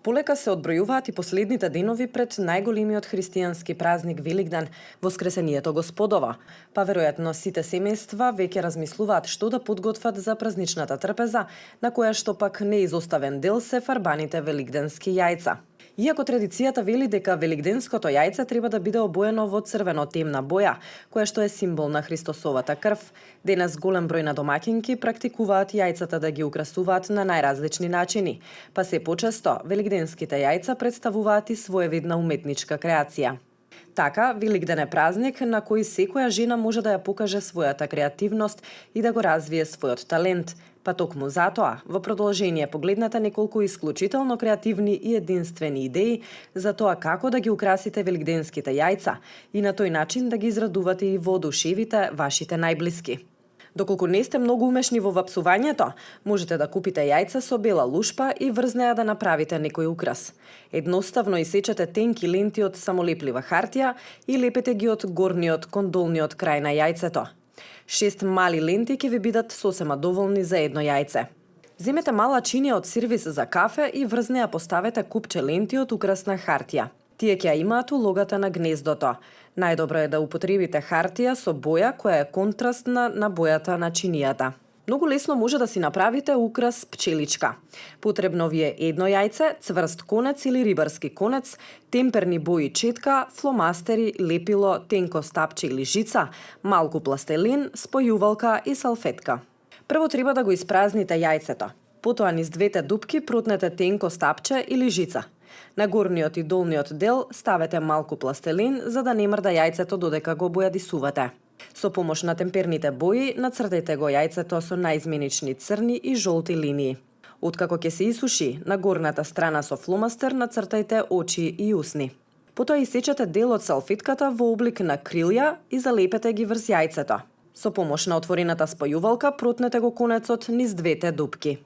полека се одбројуваат и последните денови пред најголемиот христијански празник Великден, Воскресението Господово. Па веројатно сите семејства веќе размислуваат што да подготват за празничната трпеза, на која што пак неизоставен дел се фарбаните великденски јајца. Иако традицијата вели дека великденското јајце треба да биде обоено во црвено-темна боја, која што е символ на Христосовата крв, денес голем број на домаќинки практикуваат јајцата да ги украсуваат на најразлични начини, па се почесто великденските јајца представуваат и своевидна уметничка креација. Така, Великден е празник на кој секоја жена може да ја покаже својата креативност и да го развие својот талент, па токму затоа, во продолжение погледнете неколку исклучително креативни и единствени идеи за тоа како да ги украсите великденските јајца и на тој начин да ги израдувате и воодушевите вашите најблиски. Доколку не сте многу умешни во вапсувањето, можете да купите јајца со бела лушпа и врз неа да направите некој украс. Едноставно исечете тенки ленти од самолеплива хартија и лепете ги од горниот кон долниот крај на јајцето. 6 мали ленти ќе ви бидат сосема доволни за едно јајце. Земете мала чинија од сервис за кафе и врз неа поставете купче ленти од украсна хартија. Тие ќе имаат улогата на гнездото. Најдобро е да употребите хартија со боја која е контрастна на бојата на чинијата. Многу лесно може да си направите украс пчеличка. Потребно ви е едно јајце, цврст конец или рибарски конец, темперни бои четка, фломастери, лепило, тенко стапче или жица, малку пластелин, спојувалка и салфетка. Прво треба да го испразните јајцето. Потоа низ двете дупки протнете тенко стапче или жица. На горниот и долниот дел ставете малку пластелин за да не мрда јајцето додека го бојадисувате. Со помош на темперните бои нацртајте го јајцето со најизменични црни и жолти линии. Откако ќе се исуши, на горната страна со фломастер нацртајте очи и усни. Потоа исечете дел од салфетката во облик на крилја и залепете ги врз јајцето. Со помош на отворената спојувалка протнете го конецот низ двете дупки.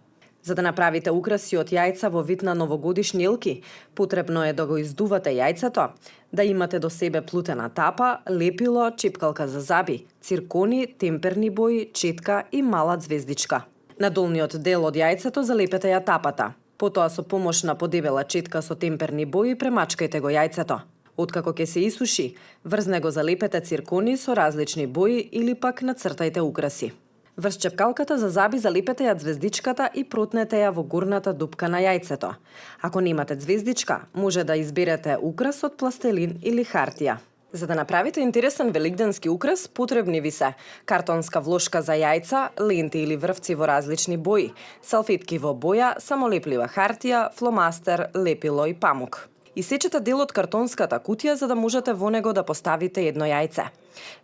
За да направите украси од јајца во вид на новогодишни елки, потребно е да го издувате јајцето, да имате до себе плутена тапа, лепило, чепкалка за заби, циркони, темперни бои, четка и мала звездичка. На долниот дел од јајцето залепете ја тапата. Потоа со помош на подебела четка со темперни бои премачкајте го јајцето. Откако ќе се исуши, врз него залепете циркони со различни бои или пак нацртајте украси. Врз чепкалката за заби залепете ја звездичката и протнете ја во горната дупка на јајцето. Ако немате звездичка, може да изберете украс од пластелин или хартија. За да направите интересен великденски украс, потребни ви се картонска влошка за јајца, ленти или врвци во различни бои, салфетки во боја, самолеплива хартија, фломастер, лепило и памук. Исечете дел од картонската кутија за да можете во него да поставите едно јајце.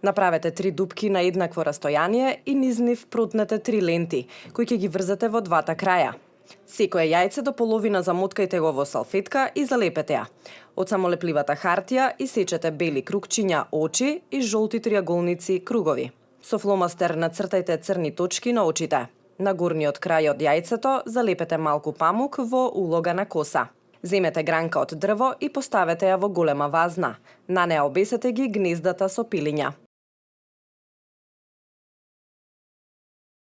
Направете 3 дупки на еднакво растојание и низ нив протнете 3 ленти, кои ќе ги врзете во двата краја. Секое јајце до половина замоткајте го во салфетка и залепете ја. Од самолепливата хартија исечете бели кругчиња очи и жолти триаголници кругови. Со фломастер нацртајте црни точки на очите. На горниот крај од јајцето залепете малку памук во улога на коса. Земете гранка од дрво и поставете ја во голема вазна. На неа обесете ги гнездата со пилиња.